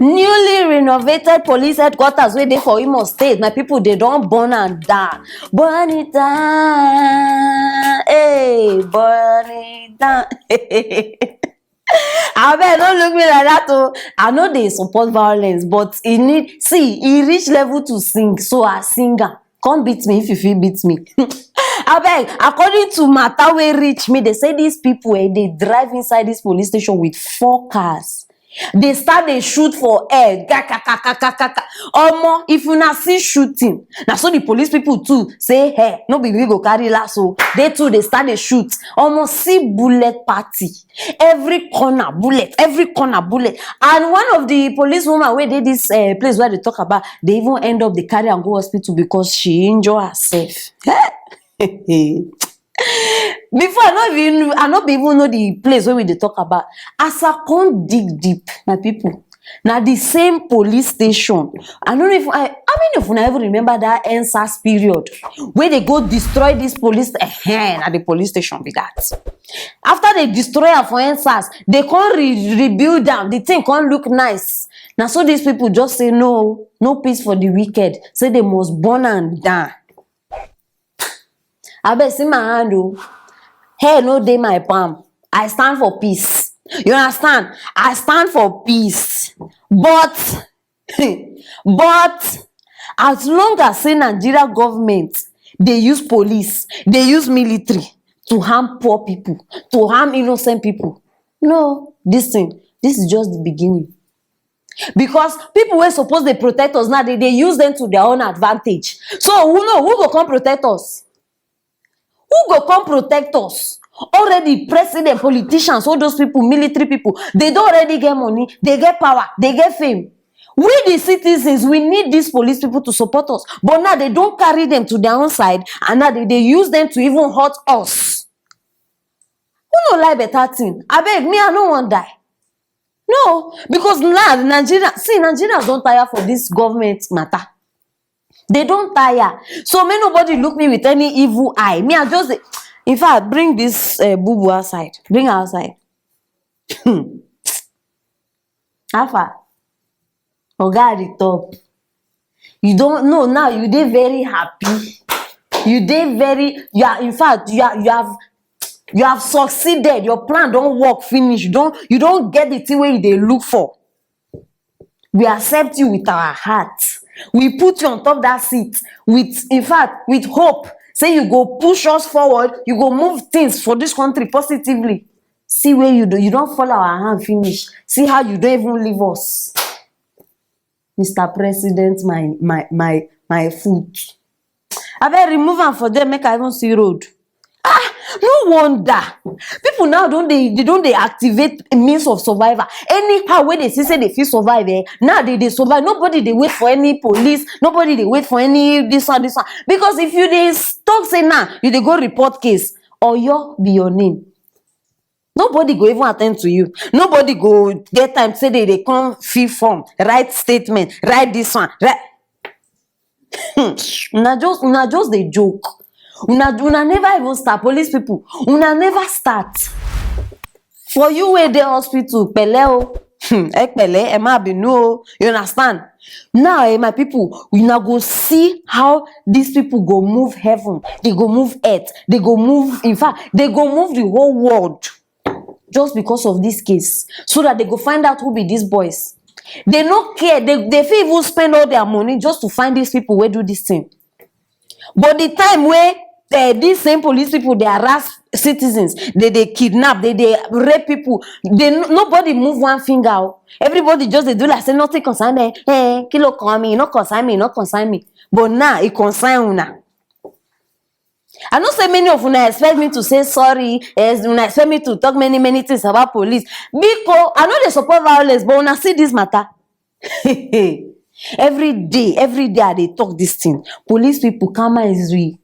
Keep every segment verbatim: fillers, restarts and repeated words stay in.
Newly renovated police headquarters wey dey for Imo State, my people, they don burn am down. Burn it down, hey, burn it down. Abeg, no look me like that o. I no dey support violence, but e need, see, e reach level to sing, so I sing am. Come beat me if you fit beat me. Abeg, according to matter wey reach me, they say these people, eh, dey drive inside this police station with four cars. They start dey shoot for air. Ga, ga, ga, ga, ga, ga, ga. Omo, if una see shooting, na so the police people too say, hey, no be we go carry last o. They too, they start dey shoot. Omo, see bullet party. Every corner bullet, every corner bullet. And one of the police woman wey dey this, eh, place where they talk about, they even end up dey carry am go hospital because she injure herself. Before, I no even, I no be even know the place wey we dey talk about. As I come dig deep, my people, na the same police station. I no know if I, how many of una even remember that N sars period wey they go destroy this police? Ehen, na the police station be that. After they destroy am for N sars, they come re-, rebuild am. The thing come look nice. Na so these people just say, no, no peace for the wicked. Say they must burn am down. Abeg, see my hand o. Hair no dey my palm. I stand for peace. You understand? I stand for peace. But, but as long as say Nigeria government dey use police, dey use military to harm poor people, to harm innocent people, no, this thing, this is just the beginning. Because people wey suppose dey protect us now, they dey use them to their own advantage. So who know who go come protect us? Who go come protect us? Already president, politicians, all those people, military people, they don already get money, they get power, they get fame. We the citizens, we need these police people to support us. But now they don carry them to their own side, and now they dey use them to even hurt us. Who no like better thing? Abeg, me, I no wan die. No, because now Nigeria, see, Nigerians don tire for this government matter. They don tire. So make nobody look me with any evil eye. Me, I just dey, in fact, bring this, eh, boo boo outside. Bring her outside. How far? Oga at the top. You don know now, you dey very happy. You dey very, you are, in fact, you are, you have, you have succeeded. Your plan don work finish. You don, you don get the thing wey you dey look for. We accept you with our heart. We put you on top that seat with, in fact, with hope. Say you go push us forward, you go move things for this country positively. See where you do, you don fall our hand finish. See how you don even leave us. Mister President, my, my, my, my foot. Abeg, remove am for there, make I even see road. Ah, no wonder. People now don dey, they don dey activate means of survival. Anyhow wey they see say they fit survive, eh, now they dey survive. Nobody dey wait for any police. Nobody dey wait for any this one, this one. Because if you dey s-, talk say now you dey go report case, Oyo be your name. Nobody go even attend to you. Nobody go get time say they dey come fill form, write statement, write this one, write. Hmm. Una just, una just dey joke. Una, una never even start. Police people, una never start. For you wey dey hospital, pẹ̀lẹ́ o. Hmm, ẹ pẹ̀lẹ́, ẹ má bínú o. You understand? Now, eh, my people, una go see how these people go move heaven. They go move earth. They go move, in fact, they go move the whole world just because of this case, so that they go find out who be these boys. They no care. They, they fit even spend all their money just to find these people wey do this thing. But the time wey, eh, these same police people dey harass citizens, they dey kidnap, they dey rape people, they n-, nobody move one finger o. Everybody just dey do like say nothing concern them. Eh, kí ló kàn mí, no concern me, no concern me. But now e concern una. I know say many of una expect me to say sorry, eh, una expect me to talk many, many things about police. Biko, I no dey support violence, but una see this matter. Every day, every day I dey talk this thing. Police people, karma is real.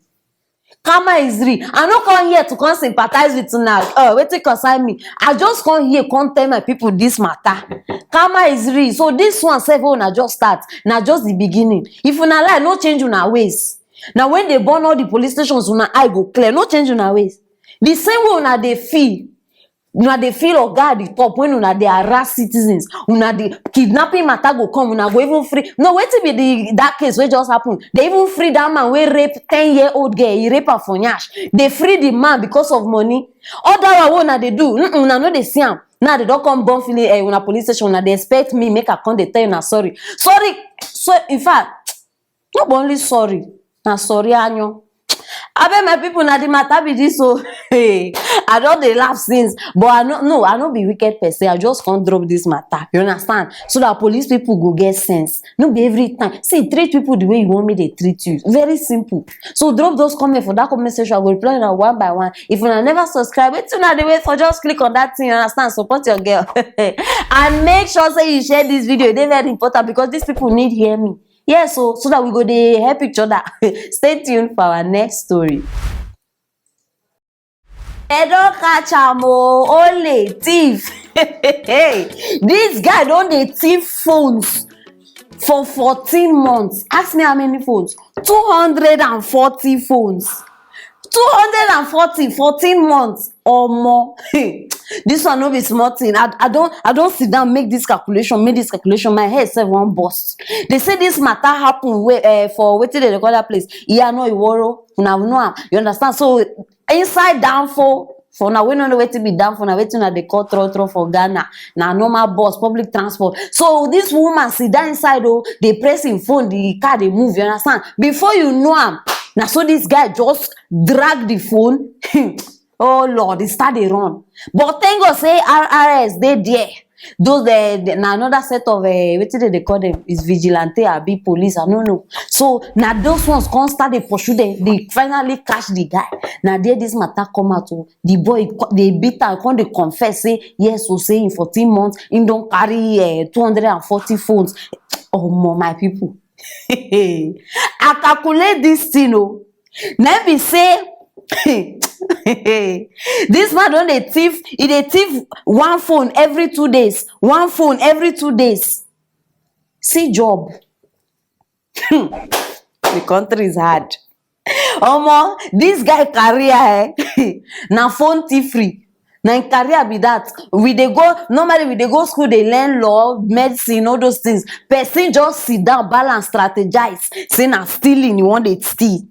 Karma is real. I no come here to come sympathize with una. Oh, wetin concern me? I just come here, come tell my people this matter. Karma is real. So this one sef wey una just start, na just the beginning. If una like, no change una ways. Na when they burn all the police stations, una eye go clear. No change una ways. The same way una dey feel Una dey feel oga at the top when una dey harass citizens. Una dey, kidnapping matter go come, una go even free. No, wetin be the that case wey just happen? They even free that man wey rape ten year old girl. He rape her for nyash. They free the man because of money. All that one wey una dey do, mm-mm, una no dey see am. Now they don come born feeling, eh, una police station, una dey expect me make I come dey tell una sorry. Sorry, so in fact, no be only sorry, na sorry anyo. Abeg, my people, na the matter be this o. Hey, I don dey laugh since, but I no, no, I no be wicked person. I just come drop this matter, you understand? So that police people go get sense. No be every time. See, treat people the way you want me dey treat you. Very simple. So drop those comments for that comment section. I go reply na one by one. If una never subscribe, wetin una dey wait for? Just click on that thing, you understand? Support your girl. And make sure say you share this video. E dey very important because these people need hear me. Yes, so, so that we go dey help each other. Stay tuned for our next story. They don catch am o, ole thief. This guy don dey thief phones for fourteen months. Ask me how many phones? Two hundred and forty phones. Two hundred and forty, fourteen months or more. This one no be small thing. I, I don, I don sit down, make this calculation, make this calculation. My head sef wan burst. They say this matter happen wey, eh, for wetin they dey call that place? Iyana Iworo. Una know am. You understand? So inside danfo, for una wey no know wetin be danfo, na wetin una dey call trotro for Ghana. Na normal bus, public transport. So this woman sit down inside o, dey press him phone, the car dey move, you understand? Before you know am, na so this guy just drag the phone. Oh Lord, he start dey run. But thank God say R R S dey there. Those, eh, the, na another set of, eh, wetin they dey call them? Is vigilante, abi police? I no know. So na those ones come start dey pursue them. They finally catch the guy. Na there this matter come out o. The boy co-, dey beat am, come dey confess say yes o, say in fourteen months he don carry, eh, two hundred and forty phones. Omo, my people. I calculate this thing o. Na be say this man don dey thief, he dey thief one phone every two days, one phone every two days. See job. The country is hard. Omo, this guy career, eh? Na phone thievery. Na him career be that. We dey go, normally we dey go school, dey learn law, medicine, all those things. Person just sit down, balance, strategize. Say na stealing you wan dey steal.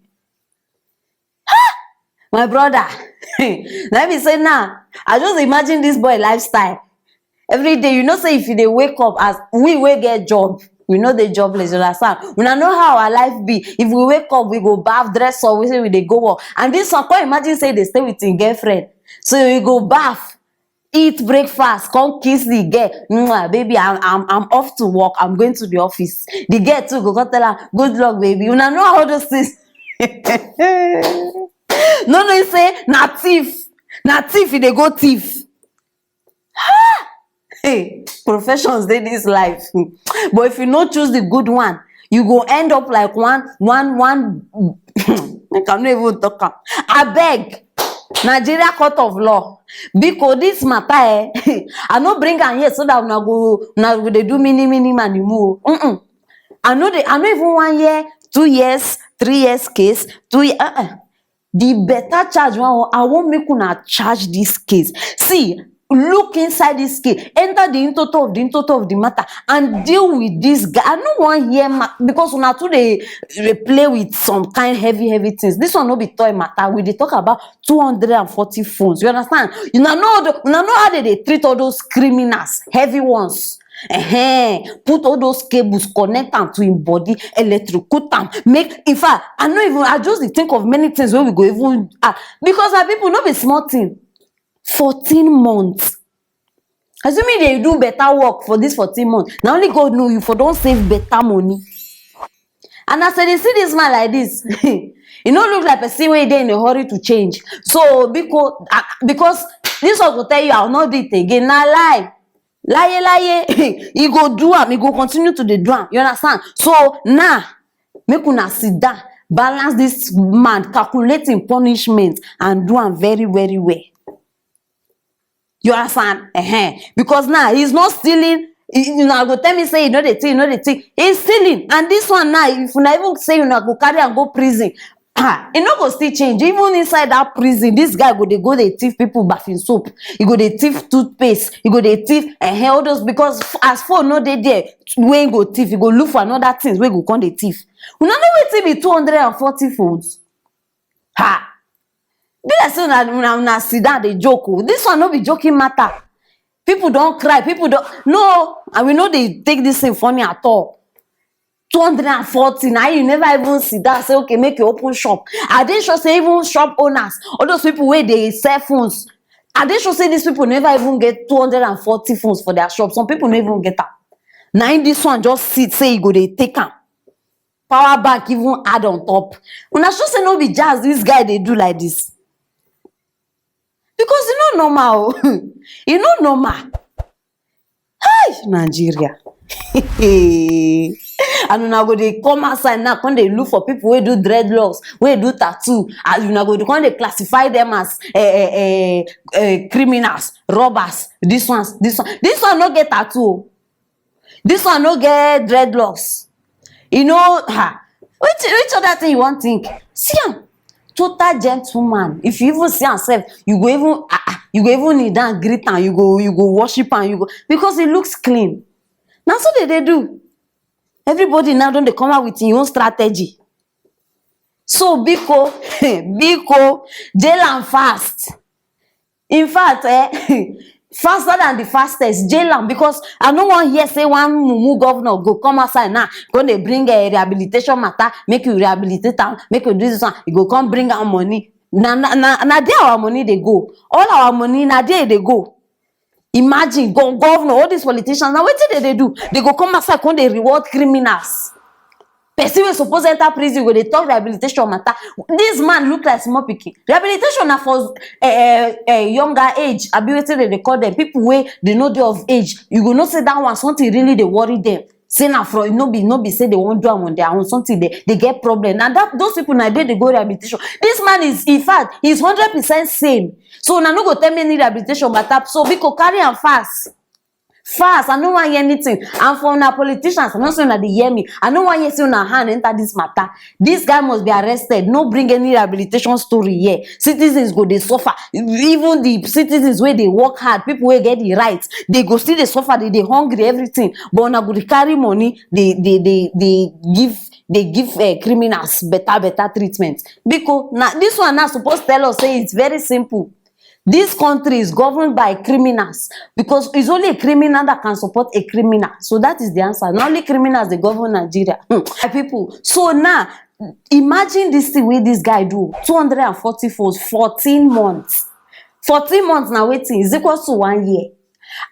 My brother, na be say now, I just imagine this boy lifestyle. Every day, you know say if you dey wake up, as we wey get job, we no dey jobless, you understand? Una know how our life be. If we wake up, we go baff, dress up, we say we dey go work. And this one, come imagine say they stay with him girlfriend. So you go baff, eat breakfast, come kiss the girl. "Mwah, baby, I'm, I'm, I'm off to work. I'm going to the office." The girl too go come tell her, "Good luck, baby." Una know all those things. No, no, he say, "Na thief. Na thief, he dey go thief." Hey, professions dey this life. But if you no choose the good one, you go end up like one, one, one. Make I no even talk am. Abeg, Nigeria court of law. Biko, this matter, eh, I no bring am here so that una go, una go dey do mini, mini, manimu o. Mm-mm. I no dey, I no even wan hear two years, three years case, two years. Uh-uh. The better charge, one, I wan make una charge this case. See, look inside this case, enter the ntoto of the ntoto of the matter, and deal with this guy. I no wan hear ma-, because una too dey, dey play with some kind heavy, heavy things. This one no be toy matter. We dey talk about two hundred and forty phones. You understand? Una know the, una know how they dey treat all those criminals, heavy ones. Ehen, put all those cables, connect am to him body, electrocute am. Make, in fact, I no even, I just dey think of many things wey we go even, ah, because my people, no be small thing. Fourteen months. Assuming they do better work for this fourteen months, na only God know, you for don save better money. And as I dey see this man like this, e no look like person wey dey in a hurry to change. So, biko, ah, because this one go tell you, "I will not do it again." Na lie. Lie, lie. He go do am, he go continue to dey do am. You understand? So now, make una sit down, balance this man, calculate him punishment, and do am very, very well. You understand? Ehen. Because now he's not stealing. He, you know, go tell me say you know the thing, you know the thing. He's stealing, and this one now, if una even say una go carry am go prison, Ah, e no go still change. Even inside that prison, this guy go dey go dey thief people bathing soap. He go dey thief toothpaste. He go dey thief, eh, all those, because f- as phone no dey there, wey he go thief, he go look for another things wey go come dey thief. Una know wetin be two hundred and forty phones? Ha! Be like say una una una sit down dey joke o. This one no be joking matter. People don cry. People don no, and we no dey take this thing funny at all. Two hundred and forty, na you never even sit down say, "Okay, make you open shop." I dey sure say even shop owners, all those people wey dey sell phones, I dey sure say these people never even get two hundred and forty phones for their shop. Some people no even get am. Na im this one just sit say e go dey take am. Power bank even add on top. Una sure say no be jazz this guy dey do like this? Because e no normal o. E no normal. Hey, Nigeria. And una go dey come outside now, come dey look for people wey do dreadlocks, wey do tattoo. And una go dey come dey classify them as, eh, eh, eh, eh, criminals, robbers. This ones, this one, this one no get tattoo o. This one no get dreadlocks. You know, ha. Which which other thing you wan think? See am, total gentleman. If you even see am sef, you go even ah, ah, you go even kneel down, greet am. You go you go worship am. You go, because he looks clean. Na so they dey do. Everybody now don dey come out with him own strategy. So biko, biko, jail am fast. In fact, eh, faster than the fastest, jail am, because I no wan hear say one mumu governor go come outside now, go dey bring a rehabilitation matter, make you rehabilitate am, make you do this one, you go come bring am money. Na na na na there our money dey go. All our money na there e dey go. Imagine, go, governor, all these politicians, now wetin they dey do? They go come outside, come dey reward criminals. Person wey suppose enter prison go dey talk rehabilitation matter. This man look like small pikin. Rehabilitation na for, eh, eh, eh, younger age. Abi wetin they dey call them? People wey they no dey of age. You go know say that one something really dey worry them. Say na from, no be no be say they wan do am on their own. Something they they get problem. Na that those people na dey dey go rehabilitation. This man is, in fact, he's hundred percent sane. So una no go tell me any rehabilitation matter. So biko carry am fast. Fast, I no wan hear anything. And for una politicians, I no say una dey hear me. I no wan hear say una hand enter this matter. This guy must be arrested. No bring any rehabilitation story here. Citizens go dey suffer. Even the citizens wey dey work hard, people wey get the right, they go still dey suffer. They dey hungry, everything. But una go dey carry money, they they they they give they give, uh, criminals better better treatment. Because now this one now supposed tell us say it's very simple. This country is governed by criminals, because it's only a criminal that can support a criminal. So that is the answer. Not only criminals they govern Nigeria. Hmm. My people. So now, imagine this thing wey this guy do. Two hundred and forty for fourteen months. Fourteen months now waiting is equal to one year.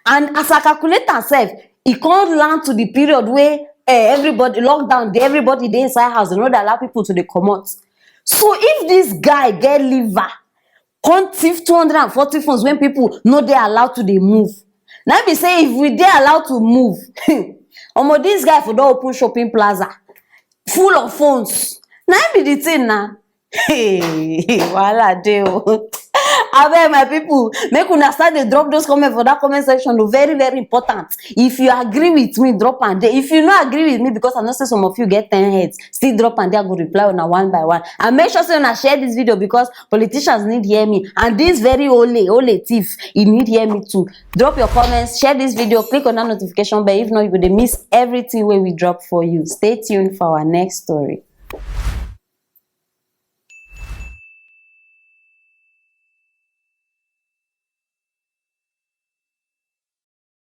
And as I calculate myself, e come land to the period where, eh, everybody lockdown dey, everybody dey inside house, they no dey allow people to dey comot. So if this guy get liver, come thief two hundred and forty phones when people no dey allowed to dey move. Na be say if we dey allowed to move, omo, this guy for don open shopping plaza full of phones. Na be the thing na. Hey, wahala dey o. Abeg, my people, make una start dey drop those comments for that comment section o. Very, very important. If you agree with me, drop am there. If you no agree with me, because I know say some of you get ten heads, still drop am there. I go reply una one by one. And make sure say una share this video, because politicians need hear me. And this very ole, ole thief, he need hear me too. Drop your comments, share this video, click on that notification bell. If not, you go dey miss everything wey we drop for you. Stay tuned for our next story.